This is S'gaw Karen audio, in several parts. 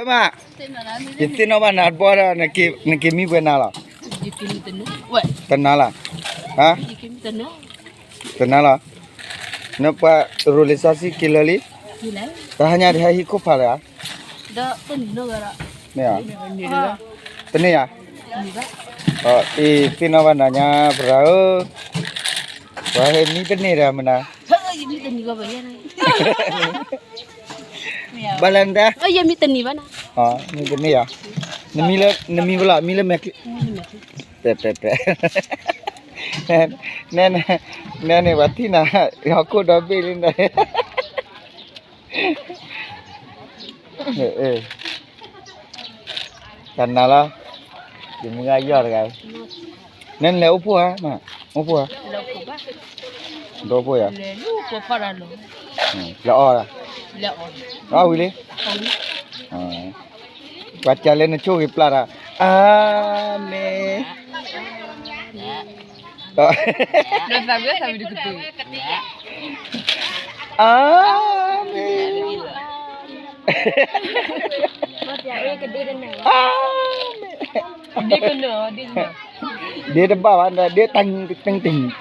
မး, ယသ့ၣ်နီၣ်ဘၣ်နၤတဘျီဒီး နက့ၤမံပှဲၤနၤလီၤ. တနၤလီၤ, ဟါ, တနၤလီၤ. နပှၤရိၤလံာ်စီဆှံက့ၤလၢာ်လံ, တဟါညါတဟဲဟံးခိၣ်ဖးလၢၤဧါ. တန့ၢ်ဧါ, အ့ သ့ၣ်နီၣ်ဘၣ်နၤညါ ပရၤဧၢ, ပှၤဟဲမံတန့ၢ်ဒီးမနၤ ဘၣ်လဲၣ်နတဲ, မံတန့ၢ်ဧါ, နမံလၢ နမံဘၣ်လီၤ မံလၢမဲာ်ချံ, တဲတဲတဲ, နဲန့ၣ် ပှၤထံၣ်နၤ ဟီၣ်ခိၣ်ဒီဘ့ၣ်လံနၤ, တနၤလီၤ, ယမုၢ်ဂၤယီၢ်တဂၤ, နဲနလဲၤအိၣ်ဖှိၣ်ဧါ, အိၣ်ဖှိၣ်ဧါ, ဒီအိၣ်ဖှိၣ်ဧါ, လဲၤအီၣ်, အီၣ်ဝံၤလံ ပှၤကလဲၤနဆိၣ်ဂ့ၤပျၢ်တၢ်, အၤမ့ၣ်, အၤမ့ၣ်, အၤမ့ၣ်, ဒ့တဘၣ်ဘၣ် ဒ့တၢ်တ့ၢ်တ့ၢ်တ့ၢ်တ့ၢ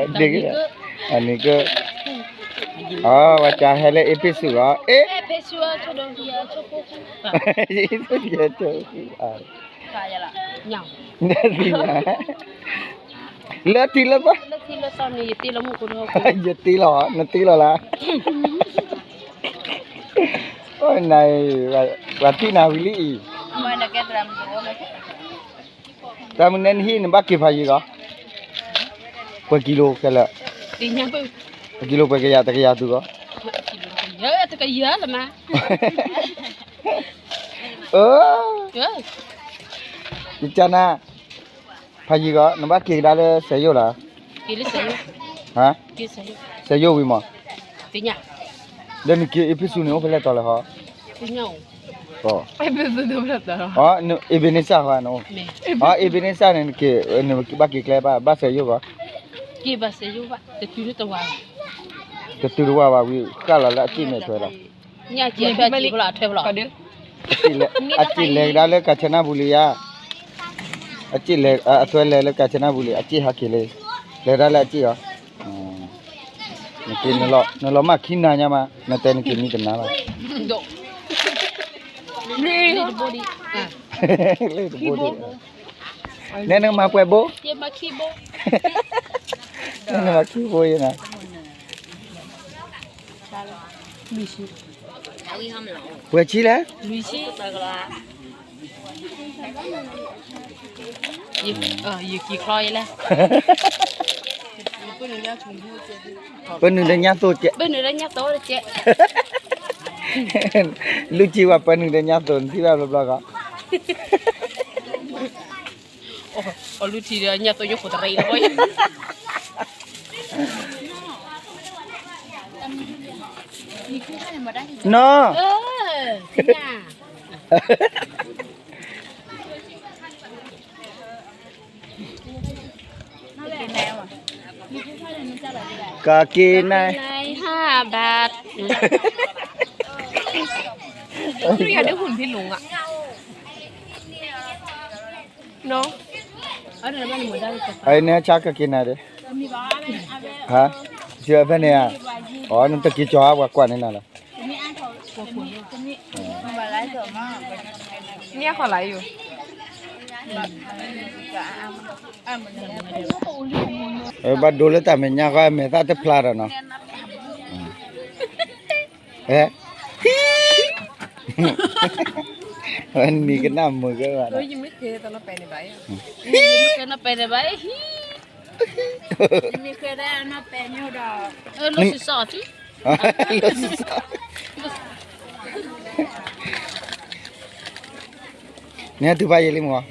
်, ဒ့, အန့ၣ်က, ပှၤကဟဲလၢအ့းဖ့းစူးလီၤ, အ့းဖ့းစူး, လၢထံလၢသီ, ယတ့လီၤ, နတ့လီၤလၢ, နအံၤ, ပှၤထံၣ်နၤဝံၤလံအံၤ, တၢ်မုၢ်နဲနဟံၣ်နဘၣ်က့ၤဖးယံၤကီး, ပှဲၤကံလိခဲလၢာ်, ပှဲၤကံလိပှဲၤကယၤတကယၤသူကီး, တကယၤလၢမး, အၢ, ယကနၤ, ဖးယံၤကီး နဘၣ်က့ၤကဒါလၢစဲးယိၣ်လီၤ, ဟါ, စဲးယိၣ်ဝံၤမး, လၢနက့ၤအ့းဖ့းစူးန့ၣ် အိၣ်ဖဲလဲၣ်တီၤလၢဟီ, အ့းဖ့းစူးဟီ, အ့းဖ့းစူးန့ၣ် နက့ၤဘၣ်က့ၤကျဲဘၣ် ဘၣ်စဲးယိၣ်ကီး, တတုၤတဝၢ်ဘၣ်ဝံၤ ဃၣ်လီၤလၢအစ့ၣ်မဲာ်ထွဲလီၤ, အစ့ၣ်လဲၤကဒါလၢကၣ်ဆနၢ်ပူၤလံယါ, အစ့ၣ်လဲၤ အထွဲလဲၤလၢကၣ်ဆနၢ်ပူၤလံ အစ့ၣ်ဟးက့ၤလံ, လဲၤဒၣ်လၢအစ့ၣ်အီၤ, နက့ၤ နလီၤမၢ်ခံနၤညါမး နတဲနက့ၤမံတနၤလီၤ, လၢတဘိဒံး, နဲနကမၤပှဲၤဘိ, နဲနမၤခံဘိယနၤ, ပှဲၤဆံလဲၣ် ယက့ၤချီယလဲၣ်, ပနုာ်ဒီးညါသိးကဲး, ပနုာ်ဒီးညါသိးတကဲး, လူၢ်ကံဝဲပနုာ်ဒီးညါသိး နထံၣ်ဘၣ်ဘျီဘျီကီး, အလူၢ်ထံဒီးညါသိးယိၣ်ခိၣ်တရံးလီၤဘီ, နီၢ် ကက့ၤနၤ, ဟါဘၣ်, အန့ၣ်ဆါကက့ၤနၤဒီး, ဟါ, စံးဖဲန့ၣ်ဧါ, အီနတက့ၤကၠီၤဟါပှၤကွၢ်န့ၣ်နၤလီၤ, န့ၣ်ခီလာယိာ်, ဘၣ်ဒိလၢတၢ်မဲာ်ညါဃီ မဲာ်သၣ်တဖျါဒီးနီၤ, ဟဲ, နံၤကနၣ်မုာ်ကဲဘၣ်, နီၢ်ပဲန့ၣ်ဘၣ်, နမ့ၢ်ဃဲဒၣ်နီၢ်ပဲမ့ၢ်ဒီး, လၢစံးစီ, လၢစံးစီ, နဟဲတုၤဖးယံာ်လံမး,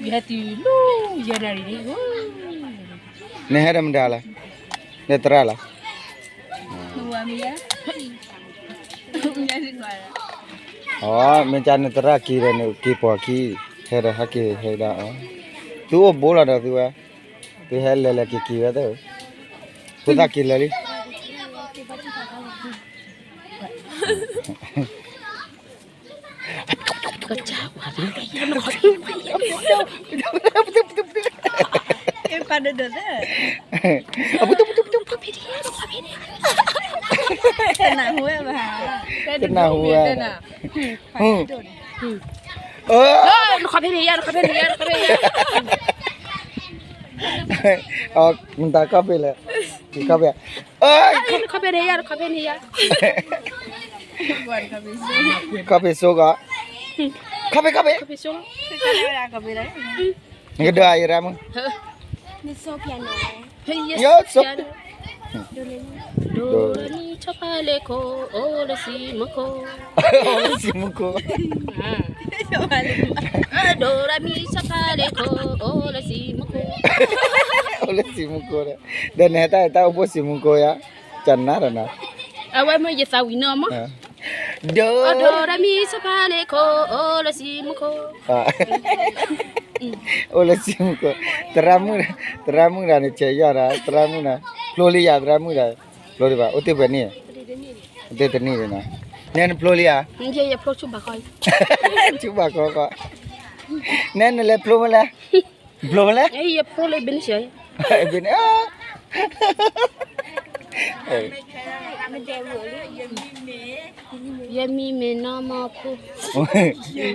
ယဟဲတုၤလၢယဲၢ်နၣ်ရံၣ်န့ၣ်, နဟဲဒီးမတၤလဲၣ်, နသရၣ်လီၤ, အ မ့ၢ်ကနသရၣ်က့ၤဒီးနက့ၤပိာ်ခံ, ဟဲဒီးဟဲက့ၤဟဲဒၣ်အီၤ, သုအိၣ်ဘူးလီၤဒီးသုဝဲ, သုဟဲလဲၤလဲၤက့ၤက့ၤဝဲသၢ, ဖိသၣ်က့ၤလၢာ်လံ, ကစၢ်ဝါ အပူၤတူပူၤတူပူၤတူပူၤ တနၢ်ဟူဝဲဘၣ် တနၢ်ဟူဝဲ နခီဖဲန့ၣ်ယါ နခီဖဲန့ၣ်ယါ နခီဖဲန့ၣ်ယါ မတၤခီဖဲလဲၣ် ခီဖဲ ခီဖဲန့ၣ်ယါ နခီဖဲန့ၣ်ယါ ခီဖဲဆိကီး ခီဖဲ ခီဖဲ နကဒိးအယရၣ်မုၣ် ယဆိ ဒိရမံဆီဖါလဲခိၣ် အိၣ်လၢစံမူခိၣ် အိၣ်လၢစံမူခိၣ် ဒိရမံဆီဖါလဲခိၣ် အိၣ်လၢစံမူခိၣ် အိၣ်လၢစံမူခိၣ် ဒီးနဟဲတၢ်တၢ်အိၣ်ဖှိၣ်စံမူခိၣ်ယါ ကနၣ်ဒီးနၤ အဝဲမ့ၢ်ယသးဝံၤနီၢ်မး ဒိ ဒိရမံဆီဖါလဲခိၣ် အိၣ်လၢစံမူခိၣ် အိၣ်လၢစံမူခိၣ် သရၣ်မုၣ် သရၣ်မုၣ်ဒီးနဆဲးယီၢ်ဒီး သရၣ်မုၣ်ဒီး ဖျိလံယၤသရၣ်မုၣ်ဒီး ဖျိဒံးဘၣ် အိၣ်တ့ၢ်ပှဲၤနံၣ် အိၣ်တ့ၢ်တနံၣ်ဒံးနီၤ နဲနဖျိလံဧါ ဆူဘၣ်ခီ နဲနလဲၤဖျိမလဲၣ် ဖျိမလဲၣ် ယဖျိလံဘ့ၣ်န့ၣ် ဘ့ၣ်န့ၣ် ယမံၤမ့ၢ်နီၢ်မီၢ်ဖိ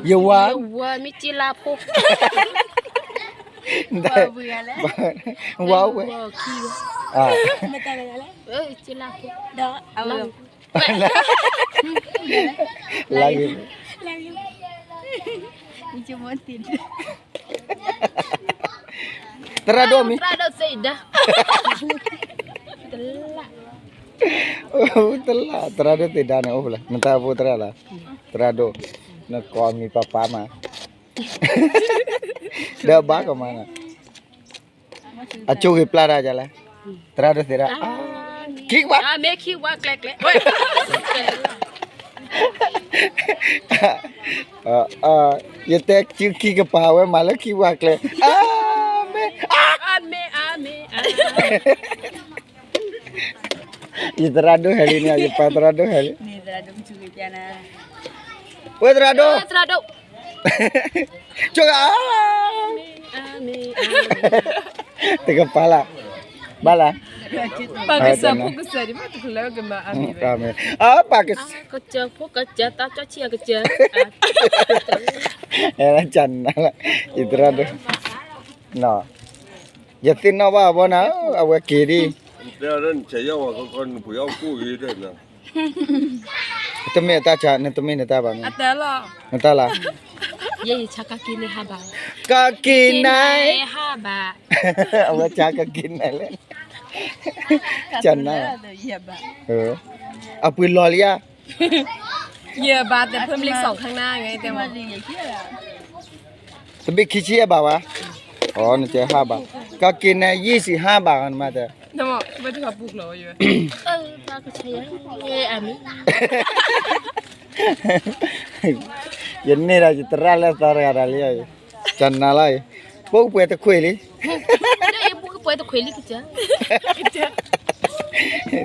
ယဝၤ ယဝၤမ့ၢ်က့လါဖိ ဝၤဝဲ က့လါဖိ လၢဂ့ၤ သရၣ်ဒိၣ်မံၤ သရၣ်ဒိၣ်သ့ၣ်ဒါ တလၢ သရၣ်ဒိၣ်သ့ၣ်ဒါန့ၣ်အိၣ်ဖဲလဲၣ် နတၢ်အိၣ်ဖှိၣ်သရၣ်လၢ သရၣ်ဒိၣ် နကိးမံၤပၢ်ပၢ်မး ဒီးဘၣ်ကမၤနၤ အကၠိဂ့ၤပျၢ်တၢ်ယါလဲၣ် သရၣ်ဒိၣ်သ့ၣ်ဒါ ခံကပၤ မ့ၢ်ခံဝါကျဲကျဲ ယတဲခံကပၤဝဲမၤလၢခံဝါကျဲ အၤမ့ၣ် အၤမ့ၣ် အၤမ့ၣ် ယသရၣ်ဒိၣ်ဟဲလံန့ၣ် ယပၢ်သရၣ်ဒိၣ်ဟဲလံ ဝဲသရၣ်ဒိၣ် သရၣ်ဒိၣ် ကၠိဂၤ တကပၤလၢ် ဘၣ်လၢ် ပၢ်ကစၢ်ဖိကစၢ်ဒ်မးတကလၢကမၤအၤမ့ၣ် အၤမ့ၣ် အပၢ်ကစၢ် ကစၢ်ဖိကစၢ် တၢ်ကၠီဆံးအကစၢ် ကနၣ်လၢ ယသရၣ်ဒိၣ် ယသ့ၣ်နီၣ်ဘၣ်အဘီနၤ အဝဲက့ၤဒ် တဲဒၣ်နဆဲးယီၢ်ဝဲခီခီ နပှ့ၤအီၣ်ကိၣ်ဂ့ၤတဲနၤ တမ့ၢ်အတၢ်ဆါ နတမ့ၢ်နတၢ်ဘၣ်မ့ၢ် အတၢ်လီၤ နတၢ်လၢ ယဲယဆါကက့ၤန့ၣ်ဟးဘၣ် ကက့ၤန့ၣ် ဟးဘၣ် အဝဲဆါကက့ၤန့ၣ်လဲၣ် ကနၣ် အပှ့ၤလီၤလံဧါ ယဘၣ်တဖၢမလ့စီၣ်ခါနၤ တဘ့ၣ်ခံဆံယဲၢ်ဘၣ်ဝဲ အီ နတဲဟးဘၣ် ကက့ၤန့ၣ်ယဲၢ်ဆံဟးဘၣ်နမၤတဲ ယန့ၢ်ဒီးယသရၣ်လၢသီတဂၤဒီးလံ ကနၤလီၤ ပိၣ်ကပှဲၤတခွ့လံ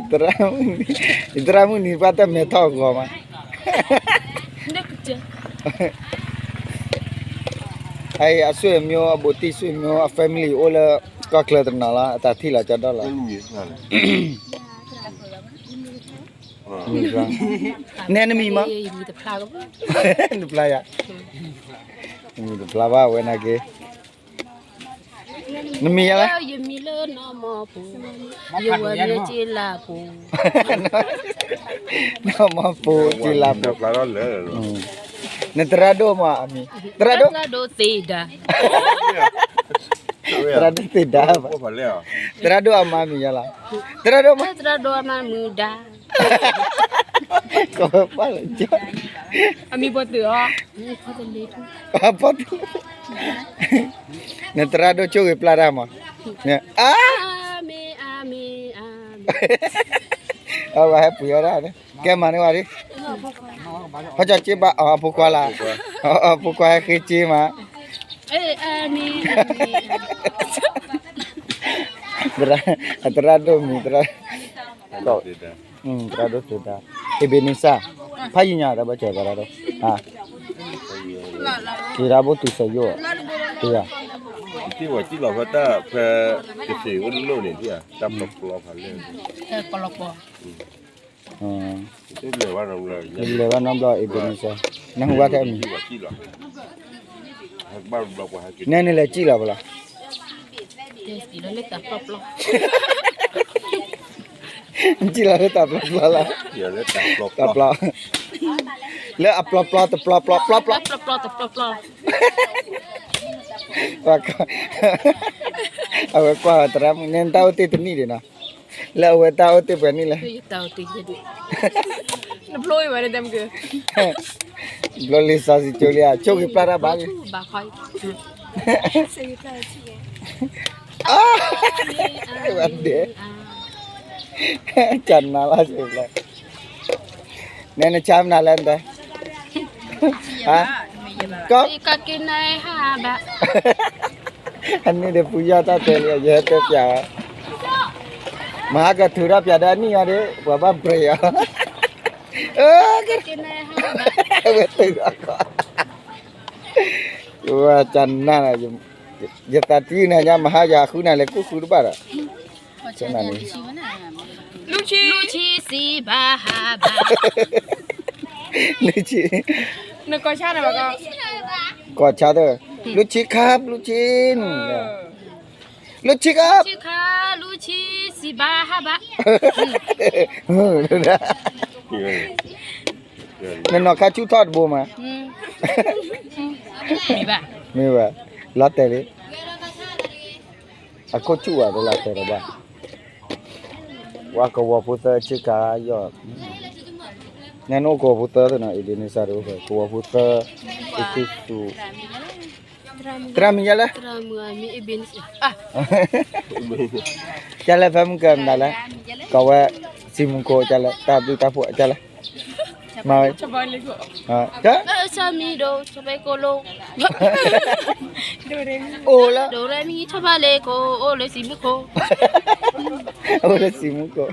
သရၣ်မုၣ်နံၤပှၤတမဲာ်ထီၣ်ဂီၤမး အဆွေမျိုး အဘူးတံၢ်ဆွေမျိုး အ family အိၣ်လၢကီၢ်ချၢတနီၤလီၤ အတၢ်ထံၣ်လီၤကဒီးလီၤ နဲနမံၤမး တဖျါယၤ နမံၤတဖျါဘၣ်ဝဲနာ်က့ နမံၤယၤလဲၣ် ယမံၤလၢနီၢ်မီၢ်ပူၤ ယဝၤမ့ၢ်က့လါပူၤ နီၢ်မီၢ်ပူၤက့လါပူၤ နသရၣ်ဒိၣ်မးအမံၤ သရၣ်ဒိၣ် သရၣ်ဒိၣ်သ့ၣ်ဒါ သရၣ်ဒိၣ်သ့ၣ်ဒါဘၣ် သရၣ်ဒိၣ်အမါမံၤယၤလီၤ သရၣ်ဒိၣ်မး သရၣ်ဒိၣ်အမါမံၤဒါ ကီၢ်ပၢ်လၢကၠီ အမံၤပှၤတုၤအီၤ ပှၤတုၤ နသရၣ်ဒိၣ်ဆိၣ်ဂ့ၤပျၢ်တၢ်မး အါ အဝဲဟဲပှ့ၤအီၣ်ဒၣ် ကဲမၤန့ၢ်ဝဲဒၣ် ဖီကၠီက့ဘၣ် အဖိခွါလၢ အဖိခွါဟဲဃ့က့မး အသရၣ်ဒိၣ်မံၤ သရၣ်ဒိၣ်သ့ၣ်ဒါ အ့ဘ့န့စၢ် ဖးယံၤညါတၢ်ဘၣ်စၢၤသရၣ်ဒီး, က့ၤတၢ်ဘိတုၤစၢၤယိၣ်, တ့ၢ်, တ့ၢ်ဝဲစံၣ်လီၤဖဲတၢ်ဖဲ, ကသ့ၣ်အိၣ်လၢန့ၣ်ဒ်, လဲၤဘၣ်နီတဘျီ Ebenezer, နၢ်ဟူဘၣ်ထဲအမံၤ, နဲနလဲၤစံၣ်လီၤဖဲလဲၣ် စံၣ်လီၤလၢတၢ်ပျီပျီလီၤ, တၢ်ပျီ, လၢအပျီပျီတပျီပျီပျီပျီ, အဝဲကွၢ်သရၣ်မုၣ်န့ၣ်တၢ်အိၣ်တ့ၢ်တနံၣ်ဒံးနီၤ, လၢအဝဲတၢ်အိၣ်တ့ၢ်ပှဲၤနံၣ်လဲၣ်, ဘျီလံာ်စီဆှံကၠိလံဧါ, ဆိၣ်ဂ့ၤပျၢ်တၢ်ဘၣ်လံ ဝဲဒဲး, ကနၤလီၤစ့ၢ်ကီး, နဲနဆါမနုၤလဲၣ်တဲ, က, အန့ၣ်ဒီးပူၤယီၢ်တၢ်တဲလံ ယဟဲတဲပၠးဝဲ, မဟါကထုးထီၣ်ပၠးဒီးအနံၣ်အီၤဒီး ပှၤဘၣ် break အီၤ, ဝဲတုၤအကီၢ်, ဝဲကနၣ်, ယသးတံၢ်နၤညါ မဟါယၤဃုနၤလဲၤကူၣ်ဃုတဘၣ်ဒီး, န, လုၢ်ဆံ, ကိးဆါတၢ်, လုၢ်ဆံခါ လုၢ်ဆံ, လုၢ်ဆံခါ, နနီၢ်ခါဆူၣ်ထီၣ်တဘိမး, မ့ၢ်ဘၣ်, မ့ၢ်ဘၣ်, လီၤတဲာ်လံ, အခိၣ်ဆူၣ်ဘၣ်တလီၤတဲာ်တဘၣ်, ပှၤကဝီၤဖိသၢဆ့ကၤယီၢ်, နဲနအိၣ်ကဝီၤဖိသၢသနီၤ Ebenezer တအိၣ်ဖဲ ကဝီၤဖိသၢ, အ့ၣ်ခ့သူ, သရၣ်မုၣ်ယါလဲၣ်, ကလဲၣ်ဖဲမုၢ်ကမတၤလဲၣ်, ကဝဲ, စံမူခိၣ်ကလဲၣ် တၢ်ဘျုးတၢ်ဖှိၣ်ကလဲၣ်, မၤဝဲ, ဆမံဒိၣ် ဆဖဲကိလိ, အိၣ်လၢ, ဒိၣ်ရၢမံ ဆဖးလ့ၢ်ခိၣ် အိၣ်လၢစံမူခိၣ်, အိၣ်လၢစံမူခိၣ်,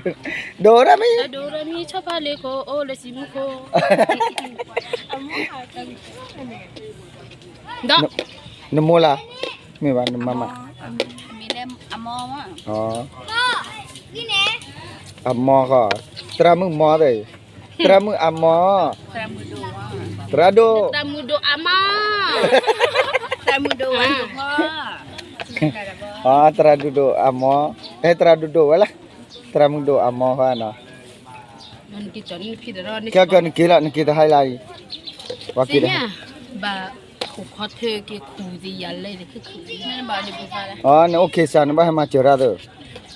ဒိၣ်ရၢမံ, ဒိၣ်ရၢမံ ဆဖးလ့ၢ်ခိၣ် အိၣ်လၢစံမူခိၣ်, ဒီး, နမိၢ်လၢ်, မ့ၢ်ဘၣ်နမါမး, အမိၢ်ဃီ, သရၣ်မုၣ်မိၢ်သ့ၣ်, သရၣ်မုၣ်အမိၢ်, သရၣ်ဒိၣ်, သရၣ်မုၣ်ဒိၣ်အမိၢ်, သရၣ်မုၣ်ဒိၣ်ဝဲ, သရၣ်ဒိၣ်ဒိၣ်အမိၢ်, အဲ သရၣ်ဒိၣ်ဒိၣ်ဝဲလၢ, သရၣ်မုၣ်ဒိၣ်အမိၢ်ဃီနီၤ, ကဲကဲ နက့ၤလီၤ နက့ၤတဟါလၢအံၤ, ပှၤက့ၤတဟါ, ဘၣ်, အိၣ်ခီထၢက့ၤခူၣ်သ့ၣ်ယၤလဲၣ်, အီ နအိၣ်ခ့စး နဘၣ်ဟဲမၤစၢၤတၢ်သ့ၣ်,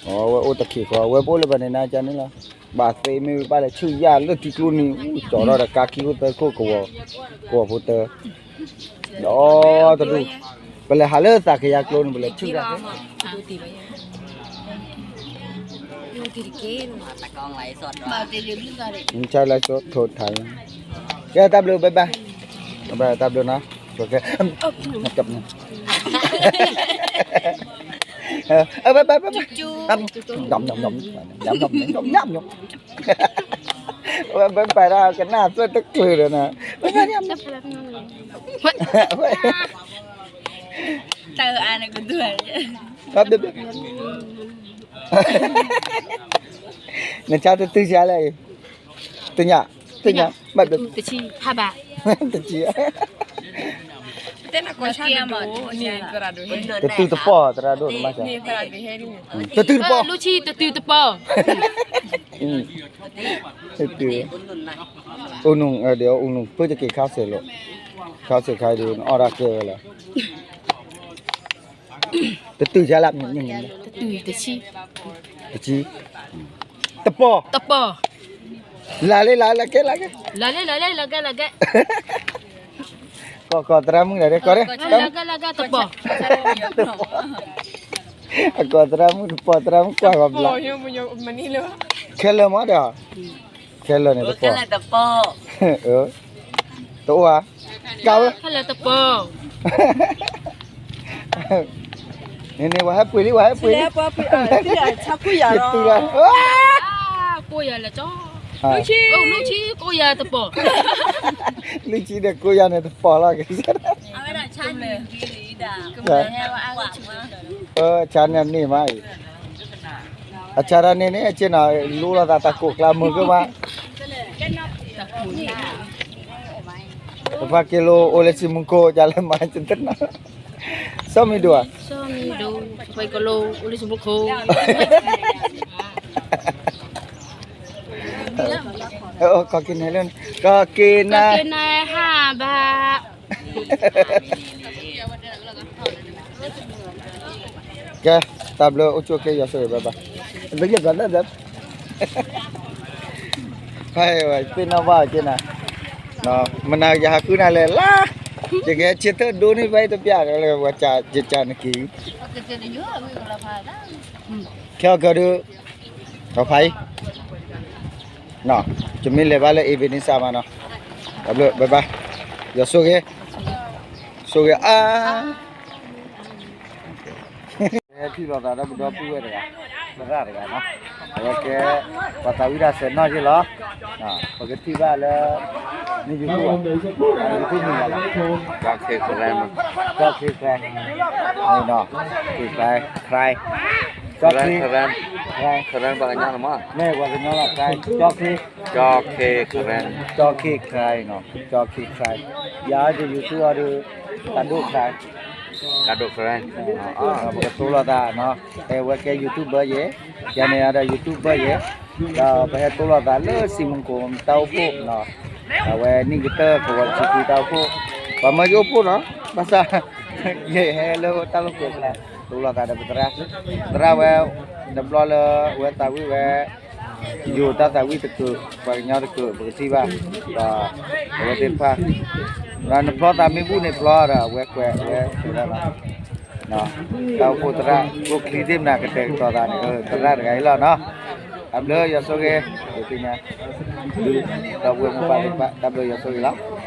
အဝဲအိၣ်တခ့ဃီ ဝဲပအိၣ်လၢၤဘၣ်န့ၣ် နကန့ၣ်လီၤ, ဘၣ်သ့မ့ၢ်ဘၣ်လဲၤဆူၣ်ယၢ်လၢထံကျိနံၤ ကၠီၤထီၣ်ဒီးကါခံခိၣ်သၢခိၣ်ကဝီၤ, ကဝီၤဖိတၢ, ဒီးတဒူၣ်, ပလဲၤဟးလၢသးကယၤကျိန့ၣ် ပလဲၤဆူၣ်တၢ်သ့ၣ် ကဲ တၢ်ဘျုး bye bye, bye bye တၢ်ဘျုးနီၤ, ကဲ, bye bye, bye bye, ဘၣ်ဘၣ်ဘၣ်ဘၣ်, ဝဲဘၣ်ဘၣ်ဒၣ်ကနၣ်သွဲၣ်တချုးဒီးနီၤ, တၢ်အါန့ၣ်ကဒုး, နဆါတတုၤဆါလဲၣ်, တညၣ်, တညၣ်, ဘၣ်ဘျုး, တဆံ, ဟါဘၣ်, တဆံ, တတုၤတပီၢ် သရၣ်ဒိၣ်နမါဆါ, တတုၤတပီၢ်, လုၢ်ဆံတတုၤတပီၢ်, တတုၤ, အူနုၣ်, အူနုၣ် ဖုတက့ၤခါစ့ၢ်လီၤ, ခါစ့ၢ်ခါဒုး နအီၣ်တၢ်ကဲဝဲလီၤ, တတုၤဆါလၢ, တတုၤတဆံ, တဆံ, တပီၢ်, တပီၢ်, လၢ်လၢလၢ်လၢကဲလၢကဲ, လၢ်လၢလၢ်လၢလၢကဲလၢကဲ, ကီၢ်ကီၢ်သရၣ်မုၣ်ဒီး ကီၢ်ဒီး, လၢကဲလၢကဲတပီၢ်, အကီၢ်သရၣ်မုၣ်တပီၢ် သရၣ်မုၣ်ကွၢ်ဂီၤဘျီ, ခဲလၢာ်မးဒီး, ခဲလၢာ်န့ၣ်တပီၢ်, တအိၣ်ဧါ, ကဝဲ, ခဲလၢာ်တပီၢ်, န့ၣ်န့ၣ် ဝဲဟဲပှ့ၤလံ ဝဲဟဲပှ့ၤလံ, ဆါကွၢ်ယၤလီၤ, ကွၢ်ယၤလၢကၠီ ဆံ, လွံၢ်ဆံကိးယၤတပီၢ်, လွံၢ်ဆံဒီးကိးယၤန့ၣ်တပီၢ်လီၤ, ဆါန့ၢ်န့ၢ်မးအံၤ, အဆါတၢ်န့ၣ်န့ၣ် အဆ့ၣ်နီၤ လူလီၤသးတၢ်ကိၢ်ကျါမုာ်ကမး, တဖၣ်က့ၤလိၤအိၣ်လၢစံမုၢ်ခိၣ် ယလဲၤမၤတနီၤ, စီၤမံၤဒိၣ်ဧါ, စီၤမံၤဒိၣ်, တဖၣ်က့ၤလိၤအိၣ်လၢစံမုၢ်ခိၣ် ကီၢ်က့ၤနၤလၢ, ကီၢ်က့ၤနၤ, ကီၢ်က့ၤနၤဟးဘၣ်, ကဲ, တၢ်ဘျုးအိၣ်ဆူၣ်အိၣ်ချ့ ယွၤဆိၣ်ဂ့ၤဘၣ်ဘၣ်, ဖဲဝဲသ့ၣ်နီၣ်ဘၣ်က့ၤနၤ, မနၤယဟးဃုနၤလဲၣ်လါ, ယကဟဲဆၢထၢၣ်ဒိန့ၢ်ဘၣ်အံၤတပျၢ်ဒီးလၢပှၤကၢ်နက့ၤ, ခဲအံၤကဒုး ဖးအံၤ, ယမ့ၢ်လဲၤဘၣ်လၢ Ebenezer မးနီၤ, တၢ်ဘျုး bye bye, ယွၤဆိၣ်ဂ့ၤ, ဆိၣ်ဂ့ၤအါ, ဟဲထံၣ်လိာ်သးဒီးပဒီပုၢ်ဝဲၢ်တဂၤ, သရၣ်တဂၤနီၤ, အဝဲကဲ ပှၤသးဝံၣ်တၢ်စဲးနီၣ်က့ၤလီၤ, ပကထံၣ်ဘၣ်လၢ မ့ၢ် YouTube, YouTube မံၤလီၤ, ကၠီခ့ ခရၢၣ်, ကၠီခ့ ခရၢၣ်, ခရၢၣ်, ကၠီခ့, ခရၢၣ်, ပှၤကညီလီၤမး, မ့ၢ်ပှၤကညီလီၤ ခရၢၣ်, ကၠီခ့, ကၠီခ့ ခရၢၣ်, ကၠီခ့ ခရၢၣ်နီၤ, ကၠီခ့ ခရၢၣ်, ယၤဒီး YouTube အီၤဒီး ကၠီဒိၣ် ခရၢၣ်, ကၠီဒိၣ် ခရၢၣ်, ပကတိၤလိာ်သးနီၤ, အဝဲကဲ YouTuber ယဲ, ယၤန့ၣ်ဒီး YouTuber ယဲ, ဒီးပဟဲတိၤလိာ်သးလၢစံမူၤကိၣ်တၢ်အိၣ်ဖှိၣ်နီၤ, အဝဲနံၣ်ကတၢၢ် ကဝီၤတဆံခွံတၢ်အိၣ်ဖှိၣ်, ပှၤမၢယအိၣ်ဖှိၣ်နီၤ, ဘၣ်ဆၣ် ယဟဲလၢတၢ်လီၢ်ကိးကျါ, တိၤလိာ်သးဒီးပသရၣ်, သရၣ်ဝဲ, တဘျီလၢ အဝဲသးဝံၣ်ဝဲ ယိၤတၢ်သးဝံၣ်တကုာ်, ပှၤကညီတကုာ် ပကထံၣ်ဘၣ်, ဒီးအဝဲသ့ၣ်တဖၣ်, ဒီးနဖျီသးမ့ၢ်ဘူၣ်န့ၣ်ဖျီဒီး အဝဲကွဲးဝဲဆိဒၣ်နီၤ, တၢ်အိၣ်ဖှိၣ်သရၣ် ကျိချံသ့ၣ်မနၤကတဲာ်ကတီၤသးန့ၣ် သရၣ်တဂၤအံၤလီၤနီၤ, တၢ်ဘျုးယွၤဆိၣ်ဂ့ၤ, ယသ့ၣ်ညါ, ဒီပုၢ်ဝဲၢ်မိၢ်ပၢ်သ့ၣ်တဖၣ် တၢ်ဘျုးယွၤဆိၣ်ဂ့ၤလီၤ.